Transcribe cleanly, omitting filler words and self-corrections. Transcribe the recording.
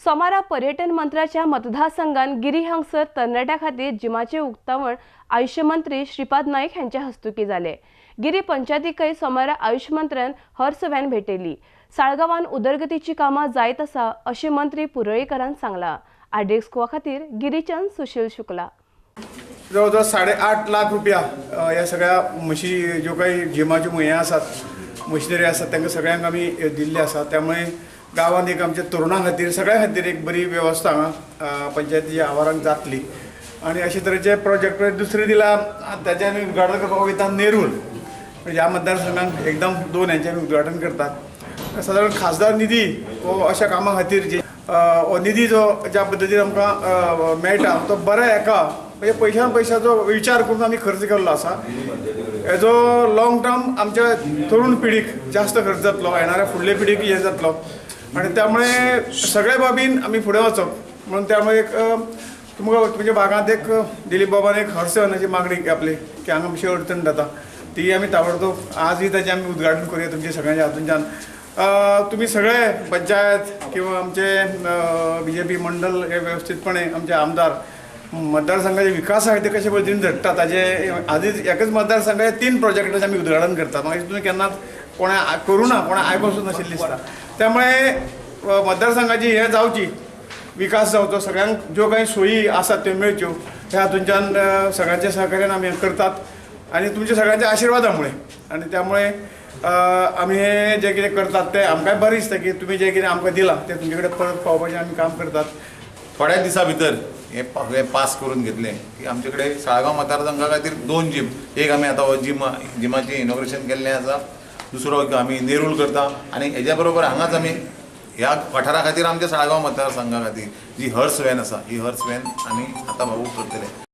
सोमारा पर्यटन मंत्र्याच्या मतदारसंघान गिरी हांगसर तरणाट्या खातीर जिमाचे उक्तावण आयुष्य मंत्री श्रीपाद नाईक हांच्या हस्तुकी जाले. गिरी पंचायतीकय सोमारा आयुष मंत्र्यान हर्स व्हॅन भेटयली. साळगांवान उदरगतीची कामां जायत आसा अशें मंत्री पुरळीकरान सांगलां. आरडीएक्स गोवा खातीर गिरीच्यान सुशील शुक्ला. जवळ जवळ 8.5 लाख रुपया ह्या सगळ्या म्हशी ज्यो काही जिमाच्यो म्हये आसात, मशिनरी आसात, तांकां सगळ्यांक आमी दिल्ली आसा. त्यामुळे गांवांत एक आमच्या तरुणां खातीर सगळ्या खातीर एक बरी वेवस्था हांगा पंचायतीच्या आवारांत जातली. आनी अशे तरेचे प्रोजेक्ट दुसरे दिला ताचें आमी उद्घाटन करपाक वयता नेरूल, ह्या मतदारसंघांत एकदम 2 हेंचें आमी उद्घाटन करतात. सादारण खासदार निधी हो अशा कामां खातीर जे हो निधी जो ज्या पद्दतीन आमकां मेळटा तो बऱ्या एका म्हणजे पयशान पयशाचो विचार करून आमी खर्च केल्लो आसा. हेजो लॉंग टर्म आमच्या तरुण पिढीक जास्त खर्च जातलो, येणाऱ्या फुडले पिढीक हें जातलो आनी त्यामुळे सगळ्या बाबीन आमी फुडें वचप म्हणून त्यामुळे एक तुमकां तुमच्या भागांत एक दिलीप बाबान एक हर्ष व्हॅनाची मागणी आपली की हांगा मातशी अडचण जाता ती आमी ताबडतोब आजूय ताचें आमी उद्घाटन करूया तुमच्या सगळ्यांच्या हातूंच्यान. तुमी सगळे पंचायत किंवा आमचे बीजेपी मंडळ हे वेवस्थीतपणे आमचे आमदार मतदारसंघाच्या विकासा खातीर कशे पद्दतीन झडटा ताजे आदीच एकच मतदारसंघाचे 3 प्रोजेक्टाचें आमी उद्घाटन करतात. मागीर तुमी केन्नाच कोणा करूं ना, कोणा आयकून नाशिल्लें दिसता. त्यामुळे मतदारसंघाची हें जावची, विकास जावचो, सगळ्यांक ज्यो कांय सोयी आसात त्यो मेळच्यो ह्या हातूंच्यान सगळ्यांच्या सहकार्यान आमी करतात आनी तुमच्या सगळ्यांच्या आशिर्वादामुळे. आनी त्यामुळे आमी हें जें कितें करतात तें आमकांय बरें दिसता की तुमी जें कितें आमकां दिलां तें तुमचे कडेन परत पावोवपाचें आमी काम करतात. थोड्या दिसां भितर हें पास करून घेतलें की आमचे कडेन साळगांव मतदारसंघा खातीर 2 जीम, एक आमी आतां हो जिमाचें इनॉग्रेशन केल्लें आसा, दुसरो आमी नेरूल करता आनी हेज्या बरोबर हांगाच आमी ह्या वाठारा खातीर आमच्या साळगांव मतदारसंघा खातीर जी हर्स व्हॅन आसा ही हर्स व्हॅन आमी आतां भाऊ करतले.